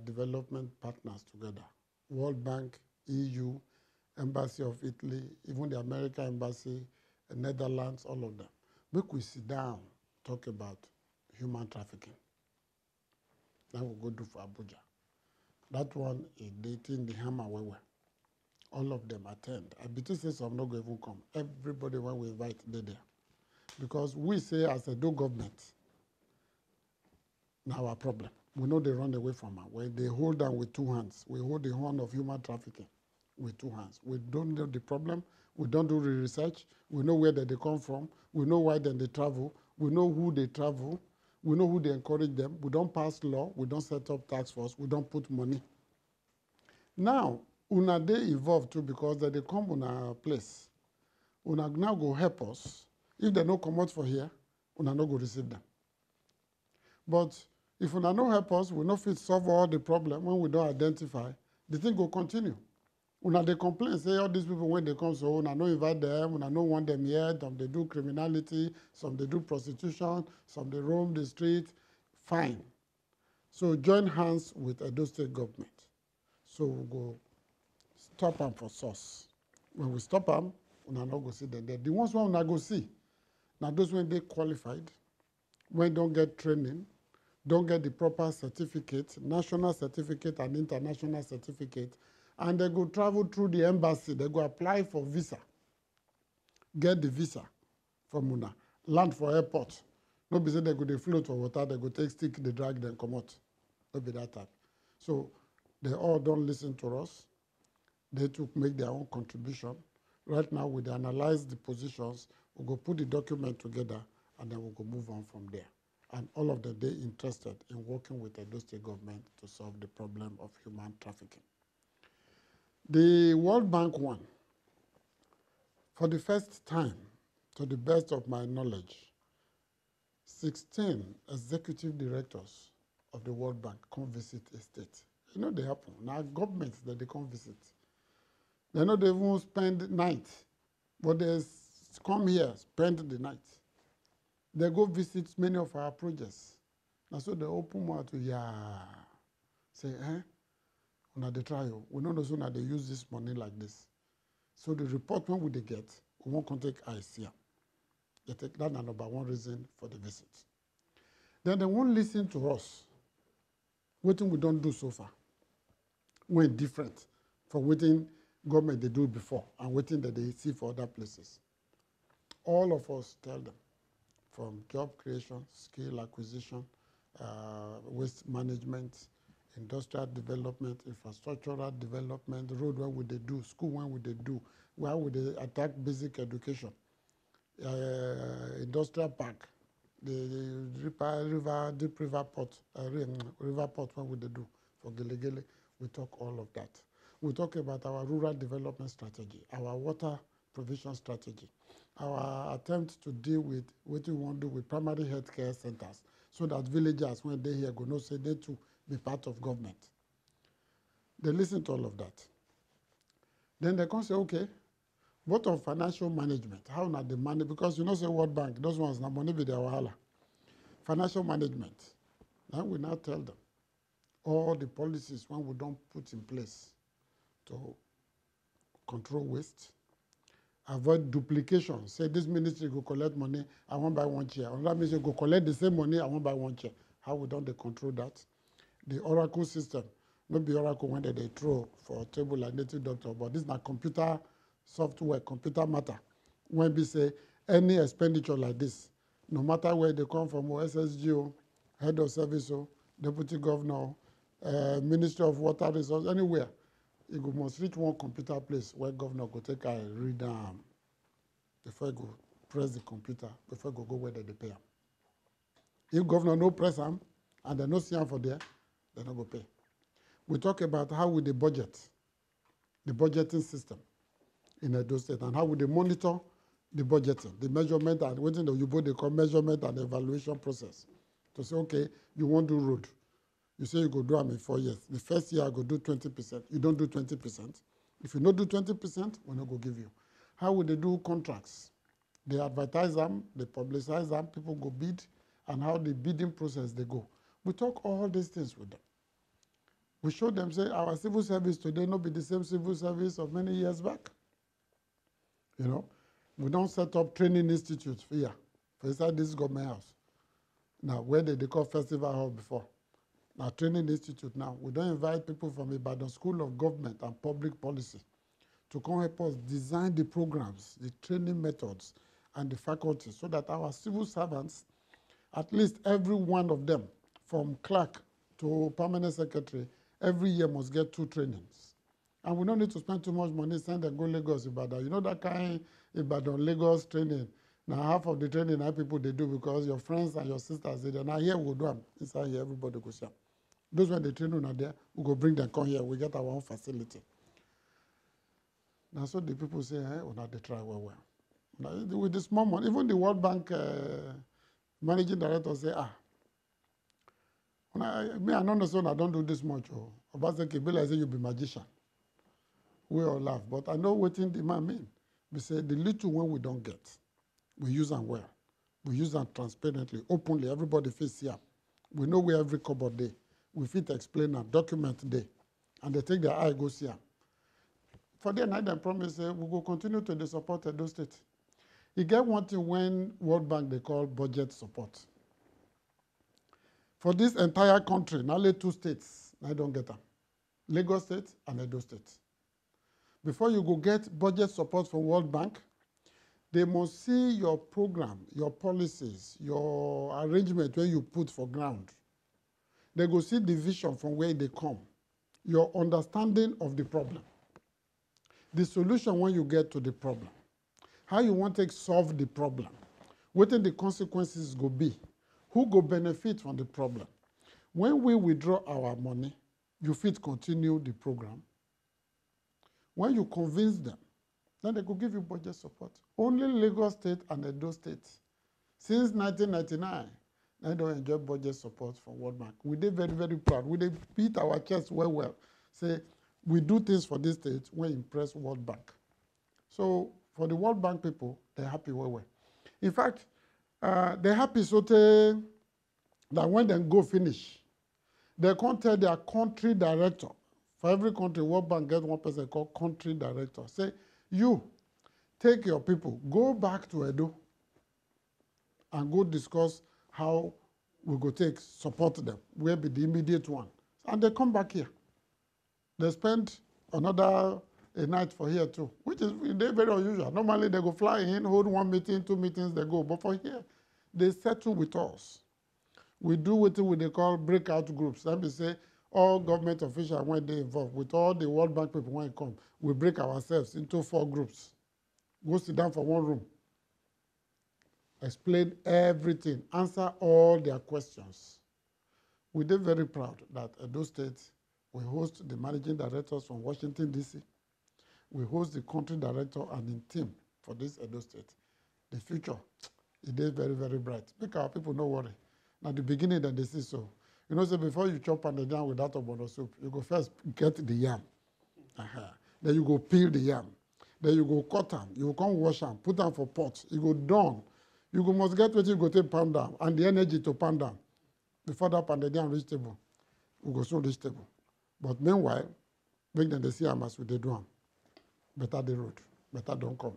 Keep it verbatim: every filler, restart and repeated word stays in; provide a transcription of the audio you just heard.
development partners together. World Bank, E U, Embassy of Italy, even the American Embassy, the Netherlands, all of them. Make we sit down, talk about human trafficking. That we go do for Abuja. That one is the thing, the hammer well well. All of them attend. I between say some no go even come. Everybody when we invite, they there. Because we say as a do government, now our problem. We know they run away from her. When they hold down with two hands, we hold the horn of human trafficking with two hands. We don't know the problem. We don't do the research. We know where that they come from. We know why then they travel. We know who they travel. We know who they encourage them. We don't pass law. We don't set up task force. We don't put money. Now, una dey involved too because they dey come una place. Una now go help us. If they no comot for here, una no go receive them. But if una no help us, we no fit solve all the problem when we don't identify. The thing go continue. Una dey complain say all these people when they come so una no invite them, una no want them here. Some they do criminality, some they do prostitution, some they roam the street. Fine. So join hands with Edo State government. So we go stop am for source. When we stop am, una no go see them there. The ones wey una go see, na those wey dey qualified, wey don get training, don get the proper certificate, national certificate and international certificate, and they go travel through the embassy. They go apply for visa, get the visa from una, land for airport. No be say they go dey float for water, they go take stick, dey drag them comot. No be that type. So they all don listen to us. They took make their own contribution. Right now, we dey analyze the positions. We go put the document together, and then we go move on from there. And all of them dey interested in working with Edo State government to solve the problem of human trafficking. The World Bank one, for the first time, to the best of my knowledge, sixteen executive directors of the World Bank come visit a state. You know they happen. Now governments that they come visit. They no dey even spend night, but they s- come here, spend the night. They go visit many of our projects. Na so they open mouth to, yeah, say, eh, una dey try o. We no know say una dey use this money like this. So the report when we dey get, we wan come take eye see am. They take that na number one reason for the visit. Then they won't listen to us. Wetin we don do so far, when different from wetin government dey do before and wetin dem dey see for other places. All of us tell them, from job creation, skill acquisition, uh, waste management, industrial development, infrastructural development, road when we dey do, school when we dey do, where we dey attack basic education, uh, industrial park, the, the river, river, deep river port, uh, ri- mm, river port when we dey do for Gelegele. We talk all of that. We talk about our rural development strategy, our water provision strategy, our attempt to deal with what we want to do with primary healthcare centers, so that villagers when they here go know say they too be part of government. They listen to all of that. Then they come say, okay, what of financial management? How na the money? Because you know say World Bank, those ones na money be their wahala. Financial management. Then we now tell them all the policies when we don't put in place to control waste, avoid duplication. Say this ministry go collect money, I wan buy one chair. Another ministry go collect the same money, I wan buy one chair. How we don dey control that? The Oracle system, no be Oracle when they dey throw for table like native doctor, but this na computer software, computer matter. When be say any expenditure like this, no matter where they come from, o S S G o, head of service o, deputy governor o, uh, Ministry of Water Resource, anywhere, e go must reach one computer place where governor go take eye read am before e go press the computer, before e go go where they dey pay am. If governor no press am and they no see am for there, they no go pay. We talk about how we dey budget, the budgeting system in Edo State, and how we dey monitor the budgeting, the measurement and wetin the Oyibo dey call measurement and evaluation process. To say, okay, you wan do road, you say you go do am in four years. The first year I go do twenty percent. You don do twenty percent. If you no do twenty percent, we no go give you. How we dey do contracts? They advertise am, they publicize am, people go bid, and how the bidding process dey go. We talk all these things with them. We show them say our civil service today no be the same civil service of many years back. You know, we don set up training institute here for inside this government house. Now, where they dey call festival hall before, now training institute now. We don invite people from Ibadan School of Government and Public Policy to come help us design the programs, the training methods, and the faculty so that our civil servants, at least every one of them, from clerk to permanent secretary, every year must get two trainings. And we no need to spend too much money, send them go Lagos, Ibadan. You know that kind Ibadan, Lagos training. Now half of the training that people they do because your friends and your sisters, they now here we go do am. Inside here, everybody go see am. Those when they train una there, we go bring them come here. We get our own facility. Now so the people say, eh, una dey try well well. Now, with the small money, even the World Bank uh, managing director say, ah, una, me I no know say una don do this much o. Obaseki, be like say you be magician. We all laugh, but I know wetin the man mean. We say the little one we don get, we use am well. We use am transparently, openly. Everybody fit see am. We know where every cupboard dey. We fit explain am, document dey, and they take their eye go see am. For there, na dem promise say we go continue to dey support Edo State. E get one thing when World Bank dey call budget support. For this entire country, na only two states na don get am: Lagos State and Edo State. Before you go get budget support from World Bank, they must see your program, your policies, your arrangement wey you put for ground. They go see the vision from where they come, your understanding of the problem, the solution when you get to the problem, how you want to solve the problem, wetin the consequences go be, who go benefit from the problem. When we withdraw our money, you fit continue the program. When you convince them, then they go give you budget support. Only Lagos State and Edo State, since nineteen ninety-nine, they don enjoy budget support from World Bank. We dey very, very proud. We dey beat our chest well, well. Say, we do things for this state wey impress World Bank. So for the World Bank people, they happy well, well. In fact, uh, they happy so tey that when dem go finish, dem come tell their country director. For every country, World Bank get one person called country director. Say, you, take your people, go back to Edo and go discuss how we go take support them, where be the immediate one. And they come back here. They spend another a night for here too, which is very unusual. Normally, they go fly in, hold one meeting, two meetings, they go. But for here, they settle with us. We do wetin we dey call breakout groups. That means say all government officials wey dey involved, with all the World Bank people wey come, we break ourselves into four groups. Go sit down for one room, explain everything, answer all their questions. We dey very proud that Edo State, we host the managing directors from Washington, D C. We host the country director and him team for this Edo State. The future, it is very, very bright. Make our people no worry. Now the beginning that they see so. You know, say before you chop and down with that ogbono soup, you go first get the yam. Uh-huh. Then you go peel the yam. Then you go cut am. You go come wash am, put am for pot. You go done. You go must get wetin you go take pound am and the energy to pound am. Before that pound down reach table, we go soon reach table. But meanwhile, make them dey see am as we dey do am. Better the road, better don come.